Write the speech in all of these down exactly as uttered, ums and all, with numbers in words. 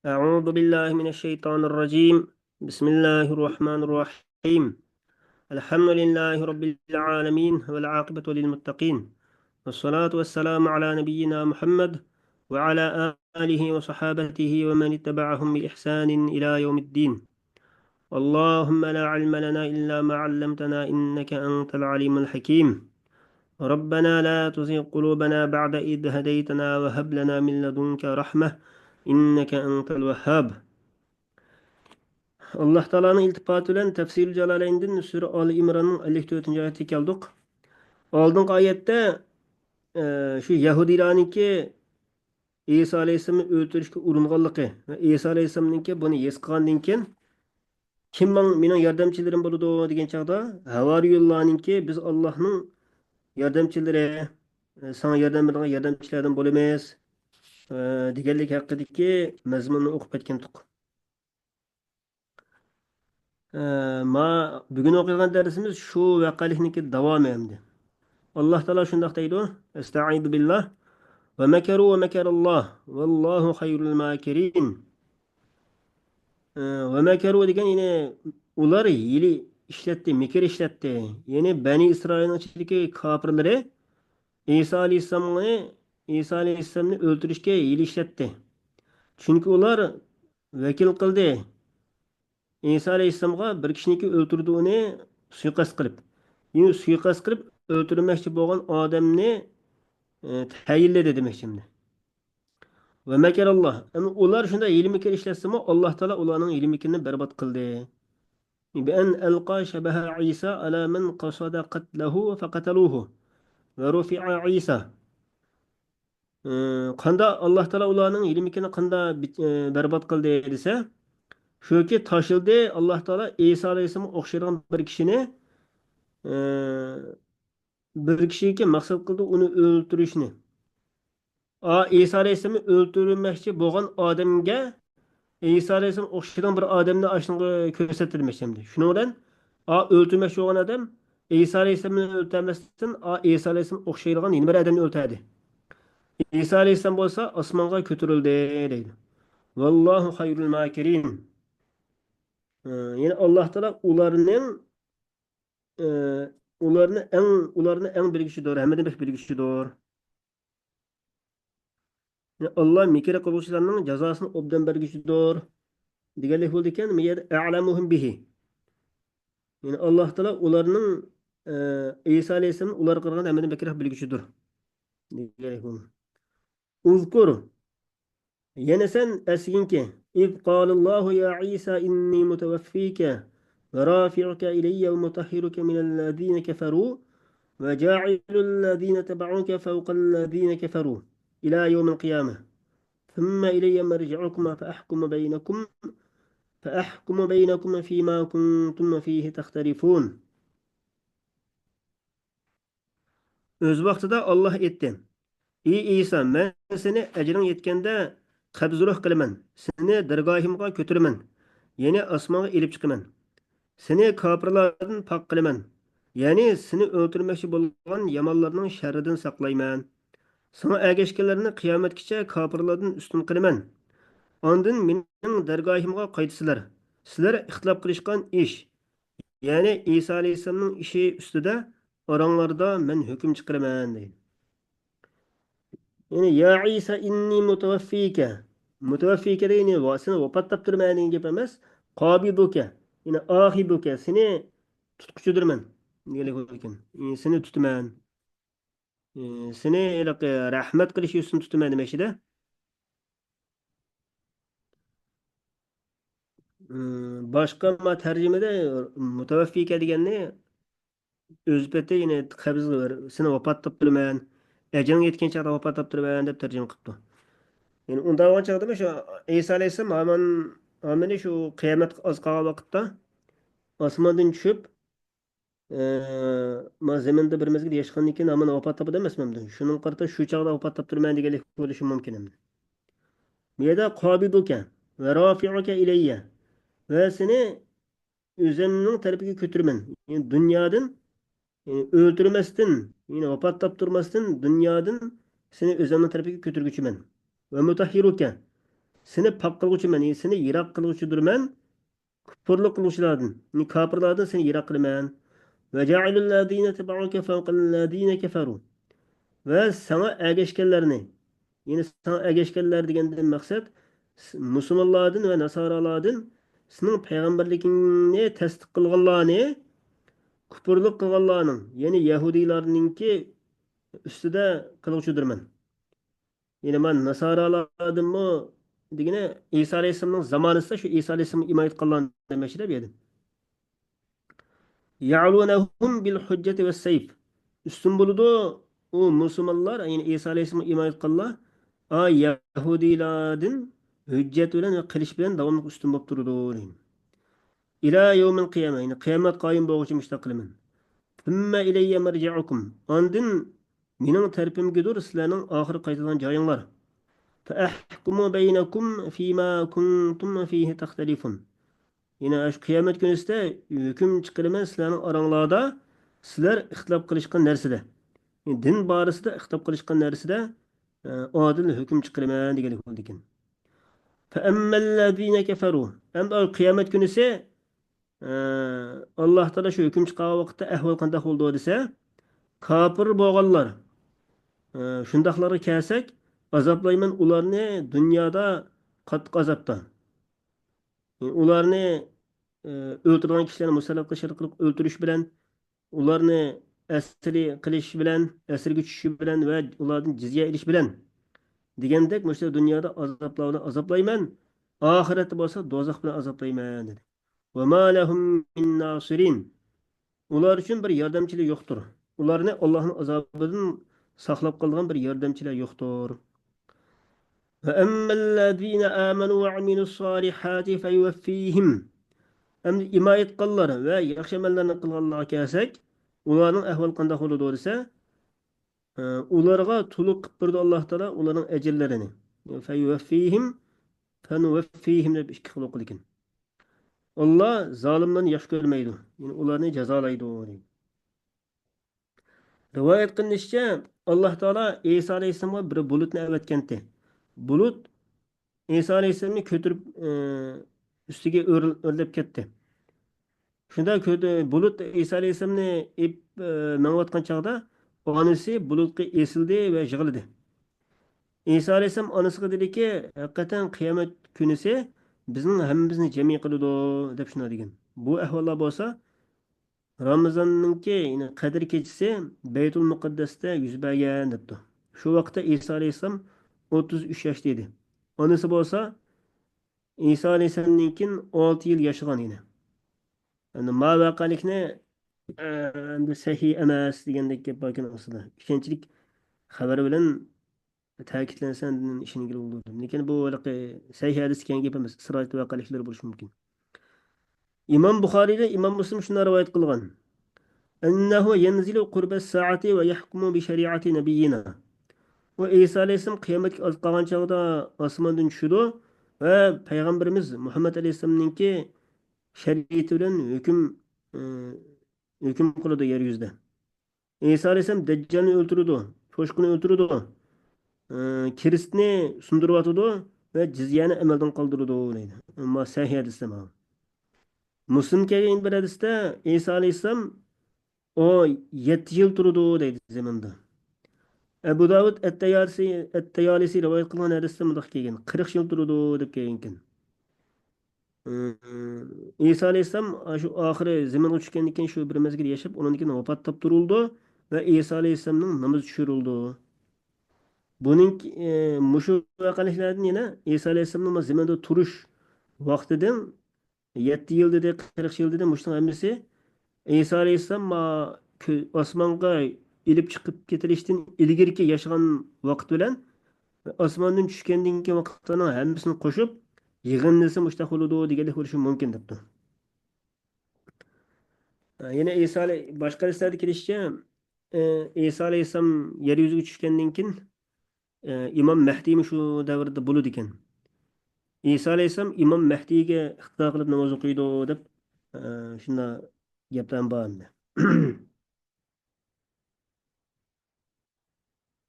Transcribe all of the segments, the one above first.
أعوذ بالله من الشيطان الرجيم. بسم الله الرحمن الرحيم. الحمد لله رب العالمين والعاقبة للمتقين. والصلاة والسلام على نبينا محمد وعلى آله وصحابته ومن اتبعهم بإحسان إلى يوم الدين. اللهم لا علم لنا إلا ما علمتنا إنك أنت العليم الحكيم. ربنا لا تزغ قلوبنا بعد إذ هديتنا وهب لنا من لدنك رحمة إنك أنت الوهاب. ئاللاھ تائالانىڭ ئىلتىپاتى بىلەن تەفسىرى جالالەيندىن سۈرە ئالى ئىمراننىڭ ئەللىك تۆتىنچى ئايىتىگە كەلدۇق. ئالدىنقى ئايەتتە، ئە، شۇ يەھۇدىيلارنىڭكى ئىسا ئەلەيھىسسالامنى ئۆلتۈرۈشكە ئۇرۇنغانلىقى ۋە ئىسا ئەلەيھىسسالامنىڭكى بۇنى ھېس قىلغاندىن كېيىن، «كىم ماڭ-، مېنىڭ ياردەمچىلىرىم بولىدۇ؟» دېگەن چاغدا، ھاۋارىيۇنلارنىڭكى، «بىز ئاللاھنىڭ ياردەمچىلىرى، ساڭا ياردەم بېرىدىغان ياردەمچىلەردىن بولىمىز»، ئە، دېگەنلىك ھەققىدىكى مەزمۇننى ئوقۇپ ئۆتكەنتۇق. ئە، ما، بۈگۈن ئوقۇيدىغان دەرسىمىز شۇ ۋەقەلىكنىڭكى داۋامى ئەمدى. ئاللاھ تائالا شۇنداق دەيدۇ، ئەستەئىزۇ بىللاھ، «ۋە مەكەرۇ ۋە مەكەراللاھ، ۋەللاھۇ خەيرۇل ماكىرىن.» ئە، «ۋە مەكەرۇ» دېگەن، يەنى ئۇلار ھىيلە ئىشلەتتى، مىكىر ئىشلەتتى. يەنى بەنى ئىسرائىلنىڭ ئىچىدىكى كاپىرلىرى ئىسا ئەلەيھىسسالامنى، ئىسا ئەلەيھىسسالامنى ئۆلتۈرۈشكە ھىيلە ئىشلەتتى. چۈنكى ئۇلار ۋەكىل قىلدى. ئىسا ئەلەيھىسسالامغا بىر كىشىنىكى ئۆلتۈردى ئۇنى سۇيىقەست قىلىپ. يەنى سۇيىقەست قىلىپ ئۆلتۈرمەكچى بولغان ئادەمنى، ئى، تەيىنلىدى دېمەكچى ئەمدى. «ۋە مەكەراللاھ.» ئەمما ئۇلار شۇنداق ھىيلە-مىكىر ئىشلەتسىمۇ، ئاللاھ تائالا ئۇلارنىڭ ھىيلە-مىكرىنى بەربات قىلدى. «بىئەن ئەلقا شەبەھە ئىسا ئەلا مەن قەسەدە قەتلەھۇ فەقەتەلۇھۇ ۋە رۇفىئە ئىسا.» ئى، قاندا ئاللاھ تائالا ئۇلارنىڭ ھىيلە-مىكرىنى قاندا بىت-، ئى، بەربات قىلدى دېسە، شۇكى تاشلىدى ئاللاھ تائالا ئىسا ئەلەيھىسسالامغا ئوخشايدىغان بىر كىشىنى، ئى، بىر كىشىگە مەقسەت قىلدى ئۇنى ئۆلتۈرۈشنى. ئا، ئىسا ئەلەيھىسسالامنى ئۆلتۈرمەكچى بولغان ئادەمگە ئىسا ئەلەيھىسسالامغا ئوخشايدىغان بىر ئادەمنى ئاشۇنىڭغا كۆرسەتتى دېمەكچى ئەمدى. شۇنىڭ بىلەن، ئا، ئۆلتۈرمەكچى بولغان ئادەم ئىسا ئەلەيھىسسالامنى ئۆلتۈرمەستىن، ئا، ئىسا ئەلەيھىسسالامغا ئوخشايدىغان يەنە بىر ئادەمنى ئۆلتۈردى. ئىسا ئەلەيھىسسالام بولسا ئاسمانغا كۆتۈرۈلدى دەيدۇ. ۋەللاھۇ خەيرۇل ماكىرىن. ئى، يەنى ئاللاھ تائالا ئۇلارنىڭ، ئى، ئۇلارنى ئەڭ، ئۇلارنى ئەڭ بىلگۈچىدۇر، ھەممىدىن بەك بىلگۈچىدۇر. يەنى ئاللاھ مىكىر قىلغۇچىلارنىڭ جازاسىنى ئوبدان بەرگۈچىدۇر دېگەنلىك بولىدىكەن. مۇ يەردە «ئەلەمۇھۇم بىھى». يەنى ئاللاھ تائالا ئۇلارنىڭ، ئى، ئىسا ئەلەيھىسسالامنى ئۇلارغا قارىغاندا ھەممىدىن بەكرەك بىلگۈچىدۇر دېگەنلىك بولىدۇ. ئۇزكۇر. يەنە سەن ئەسلىگىنكى، «إذ قال الله يا عيسى إني متوفيك ورافعك إلي ومطهرك من الذين كفروا وجاعل الذين اتبعوك فوق الذين كفروا إلى يوم القيامة ثم إلي مرجعكم فأحكم بينكم، فأحكم بينكم فيما كنتم فيه تختلفون.» ئۆز ۋاقتىدا ئاللاھ ئېيتتى، «ئى ئىسا، مەن سېنى ئەجىلىڭ يەتكەندە قەبزى روھ قىلىمەن، سېنى دەرگاھىمغا كۆتۈرىمەن، يەنى ئاسمانغا ئېلىپ چىقىمەن. سېنى كاپىرلاردىن پاك قىلىمەن، يەنى سېنى ئۆلتۈرمەكچى بولغان يامانلارنىڭ شەررىدىن ساقلايمەن. ساڭا ئەگەشكەنلەرنى قىيامەتكىچە كاپىرلاردىن ئۈستۈن قىلىمەن. ئاندىن مېنىڭ دەرگاھىمغا قايتىسىلەر. سىلەر ئىختىلاپ قىلىشقان ئىش، يەنى ئىسا ئەلەيھىسسالامنىڭ ئىشى ئۈستىدە ئاراڭلاردا مەن ھۆكۈم چىقىرىمەن» دەيدۇ. يەنى «يا ئىسا ئىننى مۇتەۋەففىكە». مۇتەۋەففىكە دېگىنى ۋا-، سېنى ۋاپات تاپتۇرىمەن دېگەن گەپ ئەمەس. قابىزۇكە، يەنى ئاخىزۇكە، سېنى تۇتقۇچىدۇرمەن دېگەنلىك بولىدىكەن. يەنى سېنى تۇتىمەن. ئى، سېنى ھېلىقى رەھمەت قىلىش يۈزىسىدىن تۇتىمەن دېمەكچىدە. ئى، باشقا ما تەرجىمىدە مۇتەۋەففىكە دېگەننى ئۆز پېتى، يەنى قەبز، سېنى ۋاپات تاپتۇرىمەن، ئەجەلىڭ يەتكەن چاغدا ۋاپات تاپتۇرىمەن دەپ تەرجىمە قىپتۇ. يەنى ئۇنداق بولغان چاغدىمۇ شۇ ئىسا ئەلەيھىسسالام ھامان، ھامان شۇ قىيامەتكە ئاز قالغان ۋاقىتتا ئاسماندىن چۈشۈپ، ئى، ما زېمىندا بىر مەزگىل ياشىغاندىن كېيىن ھامان ۋاپات تاپىدۇ ئەمەسمۇ ئەمدى؟ شۇنىڭغا قارىتا شۇ چاغدا ۋاپات تاپتۇرىمەن دېگەنلىك بولۇشى مۇمكىن ئەمدى. بۇ يەردە قابىزۇكە ۋە رافىئۇكە ئىلەييە، ۋە سېنى ئۆزۈمنىڭ تەرىپىگە كۆتۈرىمەن. يەنى دۇنيادىن، يەنى ئۆلتۈرمەستىن، يەنى ۋاپات تاپتۇرماستىن دۇنيادىن سېنى ئۆزۈمنىڭ تەرىپىگە كۆتۈرگۈچىمەن. ۋە مۇتەھھىرۇكە، سېنى پاك قىلغۇچىمەن، يەنى سېنى يىراق قىلغۇچىدۇرمەن، كۇپۇرلۇق قىلغۇچىلاردىن، يەنى كاپىرلاردىن سېنى يىراق قىلىمەن. وجاعل الذين اتبعوك فوق الذين كفروا. ۋە ساڭا ئەگەشكەنلەرنى، يەنى ساڭا ئەگەشكەنلەر دېگەندىن مەقسەت، س-، مۇسۇلمانلاردىن ۋە ناسارالاردىن سېنىڭ پەيغەمبەرلىكىڭنى تەستىق قىلغانلارنى، كۇپۇرلۇق قىلغانلارنىڭ، يەنى يەھۇدىيلارنىڭكى ئۈستىدە قىلغۇچىدۇرمەن. يەنى مانا ناسارالاردىنمۇ دېگىنى ئىسا ئەلەيھىسسالامنىڭ زامانىسىدا شۇ ئىسا ئەلەيھىسسالامغا ئىمان ئېيتقانلارنى دېمەكچىدە بۇ يەردە. يعلونهم بالحجة والسيف. ئۈستۈن بولىدۇ ئۇ مۇسۇلمانلار، يەنى ئىسا ئەلەيھىسسالامغا ئىمان ئېيتقانلار، ئا، يەھۇدىيلاردىن ھۆججەت بىلەن ۋە قىلىچ بىلەن داۋاملىق ئۈستۈن بولۇپ تۇرىدۇ، دەيدۇ. إلى يوم القيامة، يەنى قىيامەت قايىم بولغۇچە مۇشۇنداق قىلىمەن. ثم إلي مرجعكم، ئاندىن مېنىڭ تەرىپىمگىدۇر سىلەرنىڭ ئاخىر قايتىدىغان جايىڭلار. فأحكم بينكم فيما كنتم فيه تختلفون. يەنى شۇ قىيامەت كۈنىسىدە ھۆكۈم چىقىرىمەن سىلەرنىڭ ئاراڭلاردا سىلەر ئىختىلاپ قىلىشقان نەرسىدە. يەنى دىن بارىسىدا ئىختىلاپ قىلىشقان نەرسىدە، ئە، ئادىل ھۆكۈم چىقىرىمەن دېگەنلىك بولىدىكەن. فأما الذين كفروا، ئەمدى قىيامەت كۈنىسى، ئە، ئاللاھ تائالا شۇ ھۆكۈم چىقارغان ۋاقىتتا ئەھۋال قانداق بولىدۇ دېسە، كاپىر بولغانلار، ئە، شۇنداقلارغا كەلسەك، ئازابلايمەن ئۇلارنى دۇنيادا قاتتىق ئازابتا. ئۇلارنى، ئە، ئۆلتۈرىدىغان كىشىلەرنى مۇسەللەت قىلىش ئارقىلىق ئۆلتۈرۈش بىلەن، ئۇلارنى ئەسىر قىلىش بىلەن، ئەسىرگە چۈشۈش بىلەن ۋە ئۇلاردىن جىزيە ئېلىش بىلەن دېگەندەك، مۇشۇ دۇنيادا ئازابلار بىلەن ئازابلايمەن، ئاخىرەتتە بولسا دوزاخ بىلەن ئازابلايمەن، دېدى. وما لهم من ناصرين. ئۇلار ئۈچۈن بىر ياردەمچىلەر يوقتۇر. ئۇلارنى ئاللاھنىڭ ئازابىدىن ساقلاپ قالىدىغان بىر ياردەمچىلەر يوقتۇر. وأما الذين آمنوا وعملوا الصالحات فيوفيهم. ئەمدى ئىمان ئېيتقانلار ۋە ياخشى ئەمەللەرنى قىلغانلارغا كەلسەك، ئۇلارنىڭ ئەھۋالى قانداق بولىدۇ دېسە، ئۇلارغا تولۇق قىلىپ بېرىدۇ ئاللاھ تائالا ئۇلارنىڭ ئەجىرلىرىنى. فيوفيهم، فنوفيهم دەپ ئىككى خىل ئوقۇلىدىكەن. ئاللاھ زالىملارنى ياخشى كۆرمەيدۇ. يەنى ئۇلارنى جازالايدۇ، دەيدۇ. رىۋايەت قىلىنىشىچە، ئاللاھ تائالا ئىسا ئەلەيھىسسالامغا بىر بۇلۇتنى ئەۋەتكەنتى. بۇلۇت ئىسا ئەلەيھىسسالامنى كۆتۈرۈپ، ئى، ئۈستىگە ئۆر-، ئۆرلەپ كەتتى. شۇنداق كۆتۈ-، بۇلۇت ئىسا ئەلەيھىسسالامنى ئېلىپ، ئى، مېڭىۋاتقان چاغدا ئانىسى بۇلۇتقا ئېسىلدى ۋە يىغلىدى. ئىسا ئەلەيھىسسالام ئانىسىغا دېدىكى، ھەقىقەتەن قىيامەت كۈنىسى بىزنىڭ ھەممىمىزنى جەم قىلىدۇ، دەپ شۇنداق دېگەن. بۇ ئەھۋاللار بولسا رامىزاننىڭكى، يەنى قەدىر كېچىسى بەيتۇل مۇقەددەستە يۈز بەرگەن دەپتۇ. شۇ ۋاقىتتا ئىسا ئەلەيھىسسالام ئوتتۇز ئۈچ ياشتا ئىدى. ئانىسى بولسا ئىسا ئەلەيھىسسالامدىن كېيىن ئالتە يىل ياشىغان يەنە. ئەمدى ما ۋەقەلىكنى، ئە، ئەمدى سەھىھ ئەمەس دېگەندەك گەپ باركەن ئاستىدا. ئىشەنچلىك خەۋەر بىلەن تەكىتلەنسە ئاندىن ئىشەنگىلى بولىدۇ. لېكىن بۇ ھېلىقى سەھىھ ھەدىس كەينىگە گەپ ئەمەس، ئىسرائىلىيەت ۋەقەلىكلىرى بولۇشى مۇمكىن. ئىمام بۇخارىي بىلەن ئىمام مۇسلىم شۇنداق رىۋايەت قىلغان. أنه ينزل قرب الساعة ويحكم بشريعة نبينا. ئۇ ئىسا ئەلەيھىسسالام قىيامەتكە ئاز قالغان چاغدا ئاسماندىن چۈشىدۇ ۋە پەيغەمبىرىمىز مۇھەممەد ئەلەيھىسسالامنىڭكى شەرىئىتى بىلەن ھۆكۈم، ئى، ھۆكۈم قىلىدۇ يەر يۈزىدە. ئىسا ئەلەيھىسسالام دەججالنى ئۆلتۈرىدۇ، چوشقىنى ئۆلتۈرىدۇ، ئى، كىرىستنى سۇندۇرۇۋاتىدۇ ۋە جىزيەنى ئەمەلدىن قالدۇرىدۇ، دەيدۇ. ئەمما سەھىھ ھەدىستە مانا. مۇسلىم كەلگەن بىر ھەدىستە ئىسا ئەلەيھىسسالام ئۇ يەتتە يىل تۇرىدۇ، دەيدۇ زېمىندا. ئەبۇ داۋۇد ئەتتەيالىسى، ئەتتەيالىسى رىۋايەت قىلغان ھەدىستە مۇنداق كەلگەن، قىرىق يىل تۇرىدۇ، دەپ كەلگەنكەن. ئىسا ئەلەيھىسسالام شۇ ئاخىرى زېمىنغا چۈشكەندىن كېيىن شۇ بىر مەزگىل ياشاپ، ئۇنىڭدىن كېيىن ۋاپات تاپتۇرۇلىدۇ ۋە ئىسا ئەلەيھىسسالامنىڭ نامىزى چۈشۈرۈلىدۇ. بۇنىڭ، ئى، مۇشۇ ۋەقەلىكلەردىن يەنە ئىسا ئەلەيھىسسالامنىڭ زېمىندا تۇرۇش ۋاقتىدىن يەتتە يىل دېدى، قىرىق يىل دېدى، مۇشۇنىڭ ھەممىسى ئىسا ئەلەيھىسسالام ما-، كۆ-، ئاسمانغا ئېلىپ چىقىپ كېتىلىشتىن ئىلگىرىكى ياشىغان ۋاقىت بىلەن ئاسماندىن چۈشكەندىن كېيىن ۋاقىتلارنىڭ ھەممىسىنى قوشۇپ يىغىندىسى مۇشۇنداق بولىدۇ دېگەنلىك بولۇشى مۇمكىن دەپتۇ. يەنە ئىسا ئەلەي-، باشقا ھەدىسلەردە كېلىشىچە، ئە، ئىسا ئەلەيھىسسالام يەر يۈزىگە چۈشكەندىن كېيىن، ئە، ئىمام مەھدىيمۇ شۇ دەۋردە بولىدىكەن. ئىسا ئەلەيھىسسالام ئىمام مەھدىيگە ئىقتىدا قىلىپ ناماز ئوقۇيدۇ دەپ، ئە، شۇنداق گەپلەر بار ئەمدى.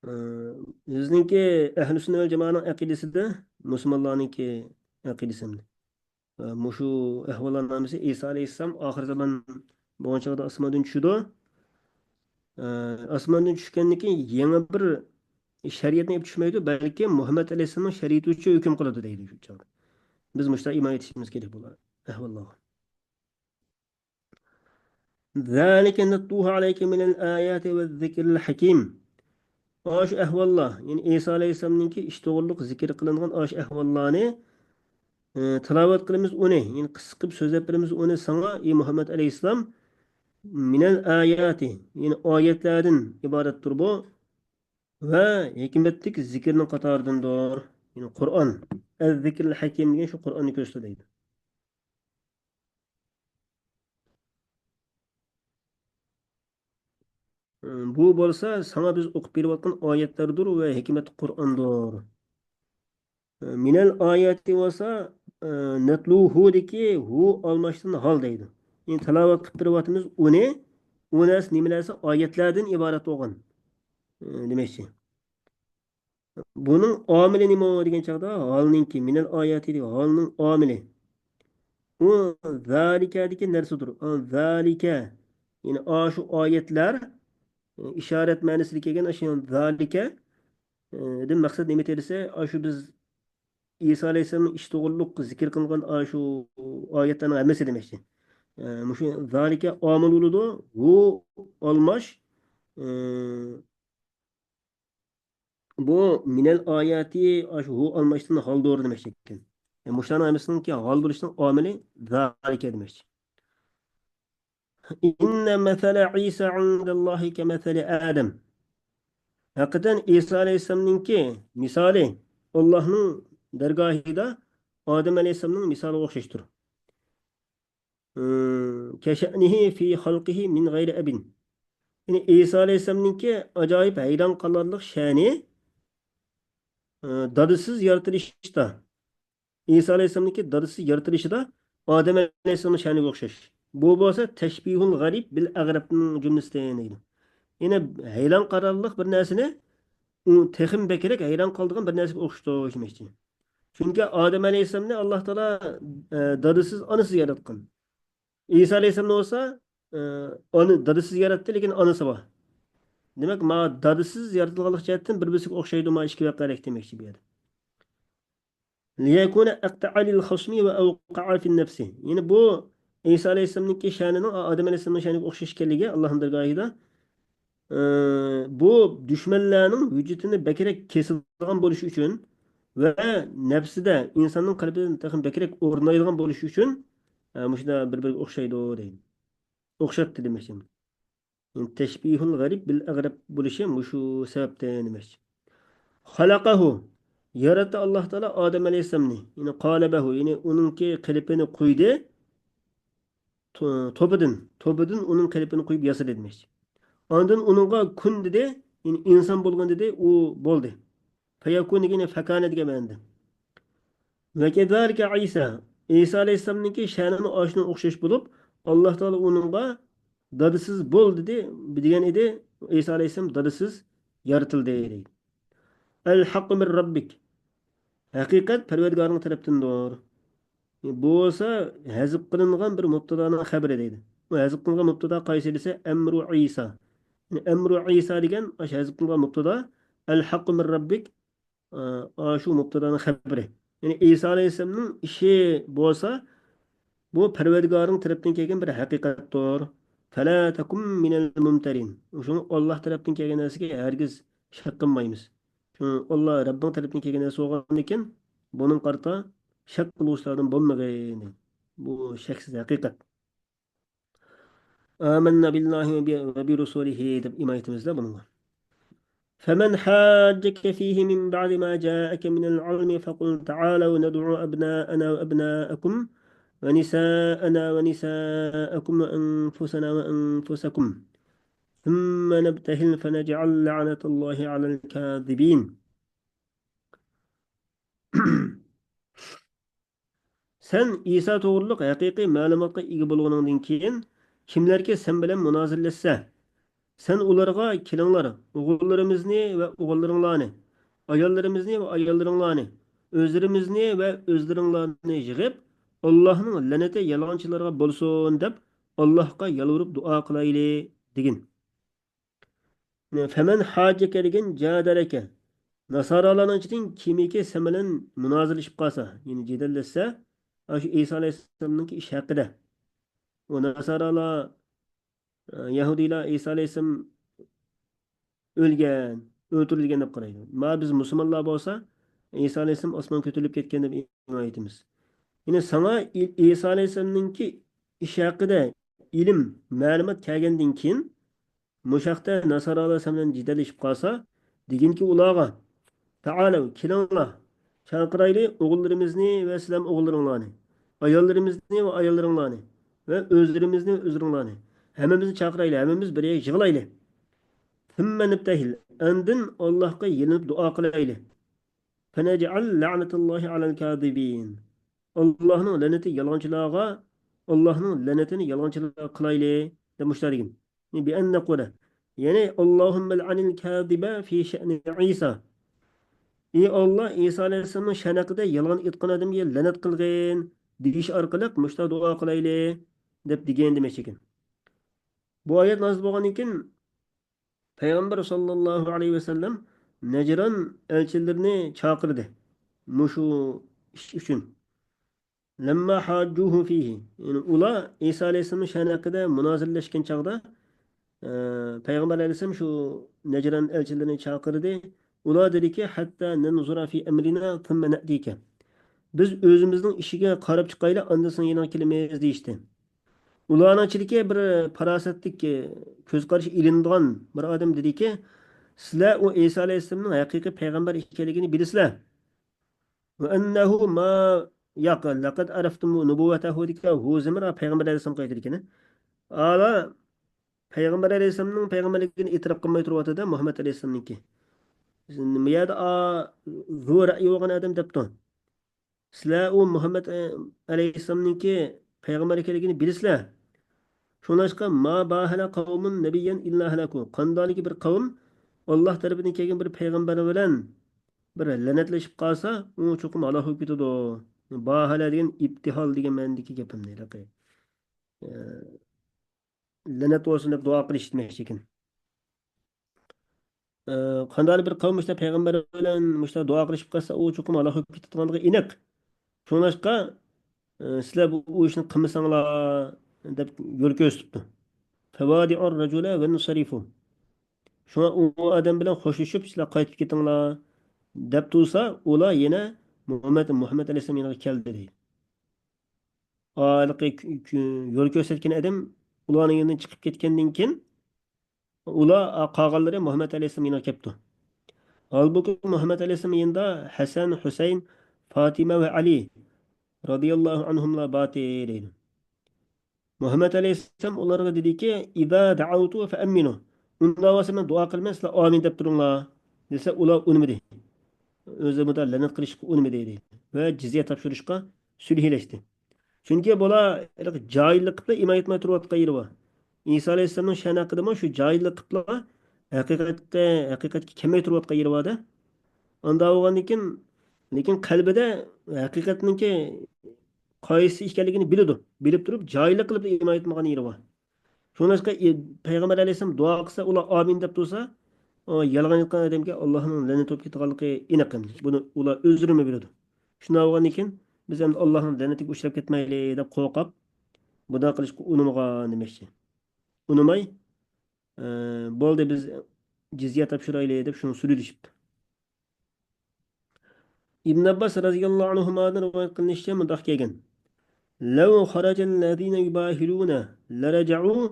ئە، بىزنىڭكى ئەھلى سۈننە ۋەل جامائەنىڭ ئەقىدىسىدە، مۇسۇلمانلارنىڭكى ئەقىدىسى ئەمدى. ئە، مۇشۇ ئەھۋاللارنىڭ ھەممىسى ئىسا ئەلەيھىسسالام ئاخىر زامان بولغان چاغدا ئاسماندىن چۈشىدۇ. ئە، ئاسماندىن چۈشكەندىن كېيىن يېڭى بىر شەرىئەتنى ئېلىپ چۈشمەيدۇ، بەلكى مۇھەممەد ئەلەيھىسسالامنىڭ شەرىئىتى بويىچە ھۆكۈم قىلىدۇ دەيدۇ شۇ چاغدا. بىز مۇشۇنداق ئىمان ئېيتىشىمىز كېرەك بۇ ئەھۋاللارغا. ذلك نتلوه عليك من الآيات والذكر الحكيم. ئاشۇ ئەھۋاللار، يەنى ئىسا ئەلەيھىسسالامنىڭكى ئىش توغرۇلۇق زىكىر قىلىنغان ئاشۇ ئەھۋاللارنى، ئى، تىلاۋەت قىلىمىز ئۇنى، يەنى قىسقا قىلىپ سۆزلەپ بېرىمىز ئۇنى ساڭا، ئى مۇھەممەد ئەلەيھىسسالام، من الآيات، يەنى ئايەتلەردىن ئىبارەتتۇر بۇ، ۋە ھېكمەتلىك زىكىرنىڭ قاتارىدىندۇر. يەنى قۇرئان. الذكر الحكيم دېگەن شۇ قۇرئاننى كۆرسىتىدۇ دەيدۇ. بۇ بولسا ساڭا بىز ئوقۇپ بېرىۋاتقان ئايەتلەردۇر ۋە ھېكمەتلىك قۇرئاندۇر. مىنەل ئاياتى بولسا، نەتلۇھۇدىكى ھۇ ئالماشتىن ھال دەيدۇ. يەنى تىلاۋەت قىلىپ بېرىۋاتىمىز ئۇنى، ئۇ نەرسە نېمە نەرسە؟ ئايەتلەردىن ئىبارەت بولغان، دېمەكچى. بۇنىڭ ئامىلى نېمە دېگەن چاغدا، ھالنىڭكى، مىنەل ئاياتى دېگەن ھالنىڭ ئامىلى. ئۇ زالىكەدىكى نەرسىدۇر. ئا، زالىكە، يەنى ئاشۇ ئايەتلەر، ئىشارەت مەنىسىدە كەلگەن ئاشۇ زالىكە، دىن مەقسەت نېمە دېسە، ئاشۇ بىز ئىسا ئەلەيھىسسالامنىڭ ئىش توغرۇلۇق زىكىر قىلغان ئاشۇ ئايەتلەرنىڭ ھەممىسى دېمەكچى. مۇشۇ زالىكە ئامىل بولىدۇ. ھۇ ئالماش، بۇ مىنەل ئاياتى، ئاشۇ ھۇ ئالماشتىن ھالدۇر دېمەكچى ئىكەن. يەنى مۇشۇلارنىڭ ھەممىسىنىڭكى ھال بولۇشنىڭ ئامىلى زالىكە دېمەكچى. إن مثل عيسى عند الله كمثل آدم. ھەقىقەتەن ئىسا ئەلەيھىسسالامنىڭكى مىسالى ئاللاھنىڭ دەرگاھىدا ئادەم ئەلەيھىسسالامنىڭ مىسالىغا ئوخشاشتۇر. كشأنه في خلقه من غير أب. يەنى ئىسا ئەلەيھىسسالامنىڭكى ئاجايىپ ھەيران قالارلىق شەنى، ئى، دادىسىز يارىتىلىشتا. ئىسا ئەلەيھىسسالامنىڭكى دادىسىز يارىتىلىشىدا ئادەم ئەلەيھىسسالامنىڭ شەنىگە ئوخشاش. بۇ بولسا تەشبىھۇل غەرىب بىل ئەغرەبنىڭ جۈملىسىدىن دەيدۇ. يەنى ھەيران قالارلىق بىر نەرسىنى ئۇ تېخىمۇ بەكرەك ھەيران قالىدىغان بىر نەرسىگە ئوخشىتىش دېمەكچى. چۈنكى ئادەم ئەلەيھىسسالامنى ئاللاھ تائالا، ئە، دادىسىز، ئانىسىز ياراتقان. ئىسا ئەلەيھىسسالامنى بولسا، ئە، ئانا، دادىسىز ياراتتى، لېكىن ئانىسى بار. دېمەك، ما دادىسىز يارىتىلغانلىق جەھەتتىن بىر-بىرسىگە ئوخشايدۇ، ما ئىككى ۋەقەلىك دېمەكچى بۇ يەردە. ليكون أقطع للخصم وأوقع في النفس. يەنى بۇ ئىسا ئەلەيھىسسالامنىڭكى شەنىنىڭ ئادەم ئەلەيھىسسالامنىڭ شەنىگە ئوخشاش ئىكەنلىكى، ئاللاھنىڭ دەرگاھىدا، ئى، بۇ دۈشمەنلەرنىڭ ھۆججىتىنى بەكرەك كېسىدىغان بولۇشى ئۈچۈن ۋە نەپسىدە، ئىنساننىڭ قەلبىدە تېخىمۇ بەكرەك ئورنايدىغان بولۇشى ئۈچۈن، ئە، مۇشۇنداق بىر-بىرىگە ئوخشايدۇ دەيدۇ. ئوخشاتتى دېمەكچى. يەنى تەشبىھۇل غەرىب بىل ئەغرەب بولۇشى مۇشۇ سەۋەبتىن دېمەكچى. خەلەقەھۇ، ياراتتى ئاللاھ تائالا ئادەم ئەلەيھىسسالامنى، يەنى قالەبەھۇ، يەنى ئۇنىڭكى قېلىپىنى قويدى. تو-، توپىدىن، توپىدىن ئۇنىڭ قېلىپىنى قويۇپ ياسىدى دېمەكچى. ئاندىن ئۇنىڭغا كۇن دېدى، يەنى ئىنسان بولغىن دېدى، ئۇ بولدى. فيكون دېگىنى فكان دېگەن مەنىدە. وكذلك عيسى، ئىسا ئەلەيھىسسالامنىڭكى شەنىمۇ ئاشۇنىڭغا ئوخشاش بولۇپ، ئاللاھ تائالا ئۇنىڭغا دادىسىز بول دېدى، دېگەن ئىدى. ئىسا ئەلەيھىسسالام دادىسىز يارىتىلدى دەيدۇ. الحق من ربك، ھەقىقەت پەرۋەردىگارىڭ تەرەپتىندۇر. بۇ بولسا ھەزىپ قىلىنغان بىر مۇبتادانىڭ خەبىرى دەيدۇ. بۇ ھەزىپ قىلىنغان مۇبتادا قايسى دېسە، ئەمرۇ ئىسا. يەنى ئەمرۇ ئىسا دېگەن ئاشۇ ھەزىپ قىلىنغان مۇبتادا، الحق من ربك، ئا، ئاشۇ مۇبتادانىڭ خەبىرى. يەنى ئىسا ئەلەيھىسسالامنىڭ ئىشى بولسا، بۇ پەرۋەردىگارىڭ تەرەپتىن كەلگەن بىر ھەقىقەتتۇر. فلا تكن من الممترين. شۇڭا ئاللاھ تەرەپتىن كەلگەن نەرسىگە ھەرگىز شەك قىلمايمىز. شۇڭا ئاللاھ رەببىڭ تەرەپتىن كەلگەن نەرسە بولغاندىكىن، بۇنىڭغا قارىتا شەك قىلغۇچىلاردىن بولمىغىن. بۇ شەكسىز ھەقىقەت. آمنا بالله وب-، وبرسله دەپ ئىمان ئېيتىمىزلا بۇنىڭغا. فمن حاجك فيه من بعد ما جاءك من العلم فقل تعالوا ندع أبناءنا وأبناءكم ونساءنا ونساءكم وأنفسنا وأنفسكم ثم نبتهل فنجعل لعنة الله على الكاذبين. سەن ئىسا توغرۇلۇق ھەقىقىي مەلۇماتقا ئىگە بولغىنىڭدىن كېيىن، كىملەركى سەن بىلەن مۇنازىرىلەشسە، سەن ئۇلارغا، كېلىڭلار، ئوغۇللىرىمىزنى ۋە ئوغۇللىرىڭلارنى، ئاياللىرىمىزنى ۋە ئاياللىرىڭلارنى، ئۆزلىرىمىزنى ۋە ئۆزلىرىڭلارنى يىغىپ، ئاللاھنىڭ لەنىتى يالغانچىلارغا بولسۇن دەپ، ئاللاھقا يالۋۇرۇپ دۇئا قىلايلى، دېگىن. فمن حاجك دېگەن جادلك. ناسارالارنىڭ ئىچىدىن كىمكى سەن بىلەن مۇنازىرىلىشىپ قالسا، يەنى جېدەللەشسە، ئاشۇ ئىسا ئەلەيھىسسالامنىڭكى ئىشى ھەققىدە. ئۇ ناسارالار، يەھۇدىيلار ئىسا ئەلەيھىسسالام ئۆلگەن، ئۆلتۈرۈلگەن دەپ قارايدۇ. ما بىز مۇسۇلمانلار بولسا، ئىسا ئەلەيھىسسالام ئاسمانغا كۆتۈرۈلۈپ كەتكەن دەپ ئىمان ئېيتىمىز. يەنى ساڭا ئى-، ئىسا ئەلەيھىسسالامنىڭكى ئىشى ھەققىدە ئىلىم، مەلۇمات كەلگەندىن كېيىن، مۇشۇ ھەقتە ناسارالار سەن بىلەن جېدەللىشىپ قالسا، دېگىنكى ئۇلارغا، تائالەۋ، كېلىڭلار، چاقىرايلى ئوغۇللىرىمىزنى ۋە سىلەرنىڭ ئوغۇللىرىڭلارنى، ئاياللىرىمىزنى ۋە ئاياللىرىڭلارنى ۋە ئۆزلىرىمىزنى ۋە ئۆزلىرىڭلارنى، ھەممىمىزنى چاقىرايلى، ھەممىمىز بىر يەرگە يىغىلايلى. ثم نبتهل، ئاندىن ئاللاھقا يېلىنىپ دۇئا قىلايلى. فنجعل لعنة الله على الكاذبين. ئاللاھنىڭ لەنىتى يالغانچىلارغا، ئاللاھنىڭ لەنىتىنى يالغانچىلارغا قىلايلى، دەپ مۇشۇنداق دېگەن. بأن نقول، يەنى، اللهم العن الكاذب في شأن عيسى. ئى ئاللا، ئىسا ئەلەيھىسسالامنىڭ شەنى ھەققىدە يالغان ئېيتقان ئادەمگە لەنەت قىلغىن، دېيىش ئارقىلىق مۇشۇنداق دۇئا قىلايلى، دەپ دېگەن دېمەكچىكەن. بۇ ئايەت نازىل بولغاندىن كېيىن، پەيغەمبەر ساللاللاھۇ ئەلەيھى ۋەسەللەم نەجران ئەلچىلىرىنى چاقىردى مۇشۇ ئىش ئۈچۈن. لما حاجوه فيه، يەنى ئۇلار ئىسا ئەلەيھىسسالامنىڭ شەنى ھەققىدە مۇنازىرىلەشكەن چاغدا، ئە، پەيغەمبەر ئەلەيھىسسالام شۇ نەجران ئەلچىلىرىنى چاقىردى. ئۇلار دېدىكى، حتى ننظر في أمرنا ثم نأتيك. بىز ئۆزىمىزنىڭ ئىشىگە قاراپ چىقايلى، ئاندىن سېنىڭ يېنىڭغا كېلىمىز، دېيىشتى. ئۇلارنىڭ ئىچىدىكى بىر پاراسەتلىك، كۆز قارىشى ئېلىنىدىغان بىر ئادەم دېدىكى، سىلەر ئۇ ئىسا ئەلەيھىسسالامنىڭ ھەقىقىي پەيغەمبەر ئىكەنلىكىنى بىلىسىلەر. وأنه ما، ياق، لقد عرفتم نبوته دېگەن، ھۇ زىمىر پەيغەمبەر ئەلەيھىسسالامغا ئېيتىدىكەن. ئالا پەيغەمبەر ئەلەيھىسسالامنىڭ پەيغەمبەرلىكىنى ئېتىراپ قىلماي تۇرۇۋاتىدۇ مۇھەممەد ئەلەيھىسسالامنىڭكى. بۇ يەردە، ئا، زو رەئيى بولغان ئادەم دەپتۇ. سىلەر ئۇ مۇھەممەد، ئە، ئەلەيھىسسالامنىڭكى پەيغەمبەر ئىكەنلىكىنى بىلىسىلەر. شۇڭلاشقا، ما باهل قوم نبيا إلا هلكوا. قانداقكى بىر قەۋم ئاللاھ تەرىپىدىن كەلگەن بىر پەيغەمبەر بىلەن بىر لەنەتلىشىپ قالسا، ئۇ چوقۇم ھالاك بولۇپ كېتىدۇ. باھەلە دېگەن ئىبتىھال دېگەن مەنىدىكى گەپنى، ھېلىقى، ئە، لەنەت بولسۇن دەپ دۇئا قىلىش دېمەكچىكەن. ئە، قانداقلا بىر قەۋم مۇشۇنداق پەيغەمبەر بىلەن مۇشۇنداق دۇئا قىلىشىپ قالسا، ئۇ چوقۇم ھالاك بولۇپ كېتىدىغانلىقى ئېنىق. شۇڭلاشقا، ئە، سىلەر بۇ، بۇ ئىشنى قىلمىساڭلار، دەپ يول كۆرسىتىپتۇ. فوادعوا الرجل وانصرفوا. شۇڭا ئۇ ئادەم بىلەن خوشلىشىپ، سىلەر قايتىپ كېتىڭلار، دەپ تۇرسا، ئۇلار يەنە مۇھەممەد، مۇھەممەد ئەلەيھىسسالام يېنىغا كەلدى، دەيدۇ. ھېلىقى كۆ-، كۆ-، يول كۆرسەتكەن ئادەم ئۇلارنىڭ يېنىدىن چىقىپ كەتكەندىن كېيىن، ئۇلار، قالغانلىرى مۇھەممەد ئەلەيھىسسالام يېنىغا كەپتۇ. ھالبۇكى، مۇھەممەد ئەلەيھىسسالام يېنىدا ھەسەن، ھۈسەيىن، فاتىمە ۋە ئەلى رازىياللاھۇ ئەنھۇملار بارتى، دەيدۇ. مۇھەممەد ئەلەيھىسسالام ئۇلارغا دېدىكى، ئىزا دەئەۋتۇ فەئەممىنۇ. ئۇنداق بولسا، مەن دۇئا قىلىمەن، سىلەر ئامىن دەپ تۇرۇڭلار، دېسە، ئۇلار ئۇنىمىدى. ئۆزى مۇنداق لەنەت قىلىشقا ئۇنىمىدى، دەيدۇ. ۋە جىزيە تاپشۇرۇشقا سۈلھىلەشتى. چۈنكى بۇلار ھېلىقى جاھىللىق قىلىپلا ئىمان ئېيتماي تۇرۇۋاتقان يېرى بار. ئىسا ئەلەيھىسسالامنىڭ شەنى ھەققىدىمۇ شۇ جاھىللىق قىلىپلا ھەقىقەتكە، ھەقىقەتكە كەلمەي تۇرۇۋاتقان يېرى بار-دە. ئانداق بولغاندىن كېيىن، لېكىن قەلبىدە ھەقىقەتنىڭكى قايسى ئىكەنلىكىنى بىلىدۇ. بىلىپ تۇرۇپ، جاھىللىق قىلىپلا ئىمان ئېيتمىغان يېرى بار. شۇڭلاشقا، ئى-، پەيغەمبەر ئەلەيھىسسالام دۇئا قىلسا، ئۇلار ئامىن دەپ تۇرسا، ئۇ يالغان ئېيتقان ئادەمگە ئاللاھنىڭ لەنىتى بولۇپ كېتىدىغانلىقى ئېنىق ئەمدى. بۇنى ئۇلار ئۆزلىرىمۇ بىلىدۇ. شۇنداق بولغاندىن كېيىن، بىز ئەمدى ئاللاھنىڭ لەنىتىگە ئۇچراپ كەتمەيلى دەپ قورقۇپ، بۇنداق قىلىشقا ئۇنىمىغان دېمەكچى. ئۇنىماي، ئە، بولدى، بىز جىزيە تاپشۇرايلى دەپ شۇنى سۈلھىلىشىپتۇ. ئىبن ئابباس رازىياللاھۇ ئەنھۇمادىن رىۋايەت قىلىنىشىچە مۇنداق كەلگەن: لو خرج الذين يباهلون لرجعوا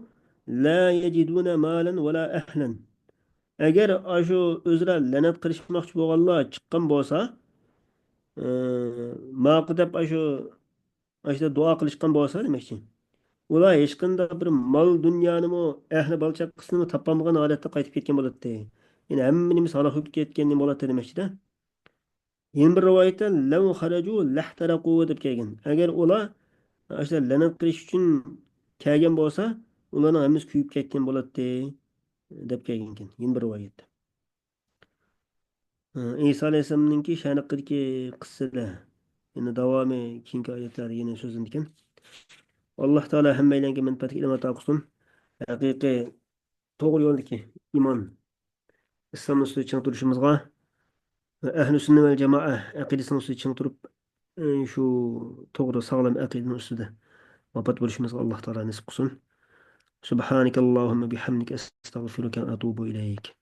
لا يجدون مالا ولا أهلا. ئەگەر ئاشۇ ئۆزرە لەنەت قىلىشماقچى بولغانلار چىققان بولسا، ئى، ماقۇ دەپ ئاشۇ ئاشۇنداق دۇئا قىلىشقان بولسا دېمەكچى. ئۇلار ھېچقانداق بىر مال دۇنيانىمۇ، ئەھلى بالا چاقىسىنىمۇ تاپالمىغان ھالەتتە قايتىپ كەتكەن بولاتتى. يەنى ھەممە نېمىسى ھالاك بولۇپ كەتكەن نېمە بولاتتى دېمەكچىدە. يەنە بىر رىۋايەتتە، لو خرجوا لاحترقوا دەپ كەلگەن. ئەگەر ئۇلار ئاشۇنداق لەنەت قىلىش ئۈچۈن كەلگەن بولسا، ئۇلارنىڭ ھەممىسى كۆيۈپ كەتكەن بولاتتى، دەپ كەلگەنكەن. يەنە بىر رىۋايەتتە. ئىسا ئەلەيھىسسالامنىڭكى شەن ھەققىدىكى قىسسىدە، يەنى داۋامى كېيىنكى ئايەتلەردە يەنە سۆزلىنىدىكەن. ئاللاھ تائالا ھەممەيلەنگە مەنپەئەتلىك ئىلىم ئاتا قىلسۇن. ھەقىقىي توغرا يولدىكى ئىمان، ئىسلام ئۈستىدە چىڭ تۇرۇشىمىزغا ۋە ئەھلى سۈننە ۋەل جامائە ئەقىدىسىنىڭ ئۈستىدە چىڭ تۇرۇپ، شۇ توغرا ساغلام ئەقىدىنىڭ ئۈستىدە ۋاپات بولۇشىمىزغا ئاللاھ تائالا نېسىپ قىلسۇن. سۇبھانەكەللاھۇممە بىھەمدىك، ئەستەغفىرۇكە ۋە ئەتۇبۇ ئىلەيك.